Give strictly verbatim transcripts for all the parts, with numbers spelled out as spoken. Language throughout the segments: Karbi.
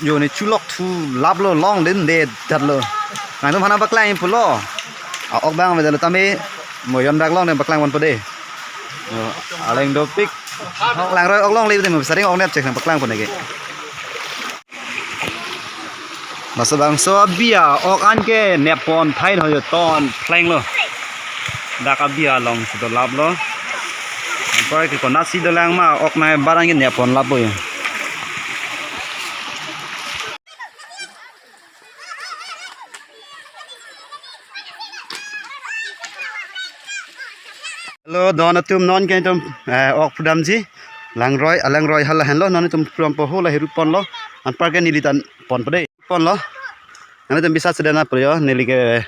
Yo ne chulok thu laplo, longdunde detlo. Nangtum aphan paklang pulo. A-ok abang avedetlo tame mo yon dak longdun paklang ponpo de. Yo, aleng dopik. Hok langroi ok longle de mo saring ok nep chek nang paklang pon ke. Laso bangso abi a-ok an ke nep pon thai lo yo, ton plenglo. Dak abi along si dolaplo. Anpar ke konatsi dolang ma ok nai barang ke nep pon lappo yo. Hello, don atum, non ke netum, eh, ok pudamji. Langroi, alangroi hala henlo, non netum pudampo, ho la heru ponlo. Anpar ke neli tan ponpo de. Ponlo. Nangtum bisa sedana prio, neli ke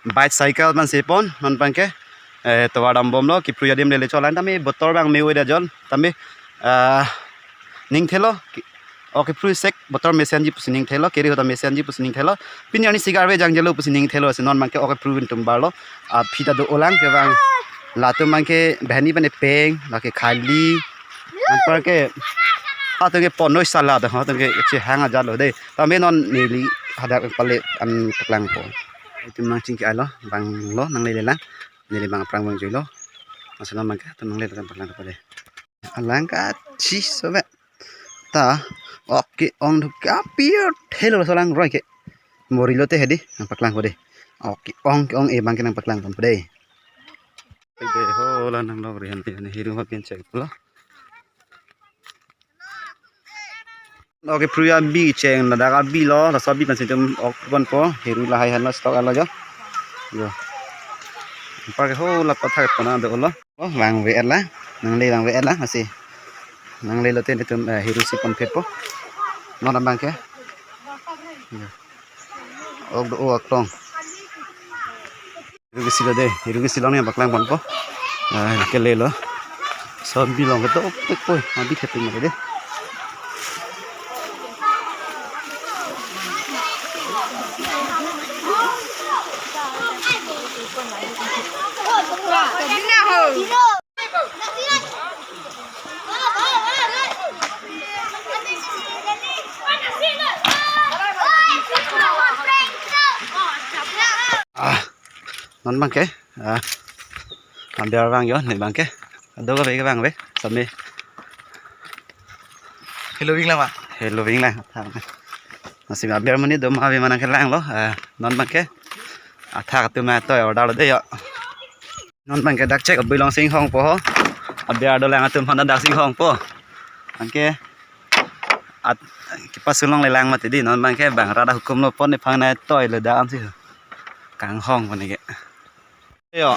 bicycle man si pon, non abang ke, eh, tovar dambomlo, kipru adim lele cholang, tame botor abang me-oi da jon, tame, ah, ning thelo, ki-, ok kipru sek, botor mesenji pusi ning thelo, keri hota mesenji pusi ning thelo, pini arni sigar ve jangjelo pusi ning thelo, si non abang ke ok kipru atum barlo, aphi ta do-olang kevang, latum abang ke banghini pen epeng, lake khali, anpar ke, atum ke ponoi salad, atum ke chehang ajatlo de. Tame non neli hadak pale an paklangpo. Itum nangchingki-ilo, banglo, nanglele lang. Neli bang aphrang bang juilo. Masa non abang ke, atum nanglele lang paklangpo de. Alang kachis sobe. Ta, ok ke-ong duk ke apir thelo laso langroi ke. Mori lote hedi, nang paklangpo de. Ok ke-ong ke-ong e abang ke nang paklang ponpo de. Pede ho la nang lok rihan te ne heru ha pen chek lo. Ok, pru abi cheng ladak abi lo, laso abi kan situm ok ponpo, heru lahai han lo stok alo jo. Yo. Anpar ke ho la pathak pona do lo. Oh, vangve-et lang, nangle vangve-et lang, asi. Nangle lote netum, eh, heru si ponphetpo. Non abang ke. Yo. Ok do-o aklong. Heru kesi lo de, heru kesi lo ne paklang ponpo. Ah, kelelo. Laso abi along ke dopik poi, abi theping lo de. Ah, non abang ke, ah, ambiar vang yo, ne abang ke. Ado ka ve ke vangve, same. Hello, ving lang ma. Hello, ving lang. Masih ambiar muni do ma ve manang kelanglo, ah, non abang ke. Athak atum ma toi order lo de yo. Non abang ke dak chek abui along si inghongpo ho. Abi ardo lang atum aphan dak si inghongpo. Anke at kipas sulong le lang mati di, non abang ke bang rada hukum lo pon ni phang nai toi le dam si. Kanghong pon ke. Yo.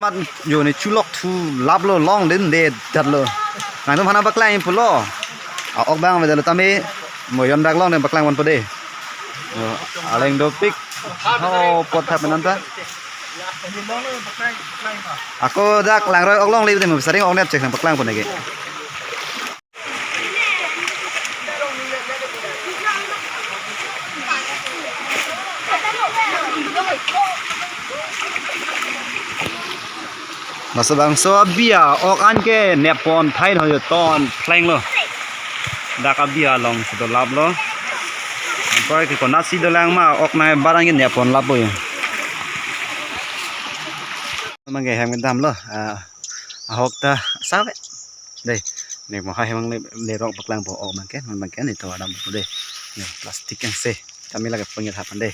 Mat yo ne chulok thu laplo, longdunde detlo. Nangtum aphan paklang pulo. A-ok abang avedetlo tame mo yon dak longdun paklang ponpo de. Yo, aleng dopik. Ho, pot thap menanta. Ako dak langroi ok longle de mo saring ok nep chek nang paklang pon ke. Laso bangso abi a-ok an ke nep pon thai lo yo, ton plenglo. Dak abi along si dolaplo. Anpar ke konatsi dolang ma ok nai barang ke nep pon lappo yo. Abang ke hem kedamlo. Ah, ahok ta save. Dei, ne mo ha hemang le, lerok paklangpo ok abang ke, non abang ke ne tovar dampo de. Ne plastic angse. Kami lagi punya thapan de.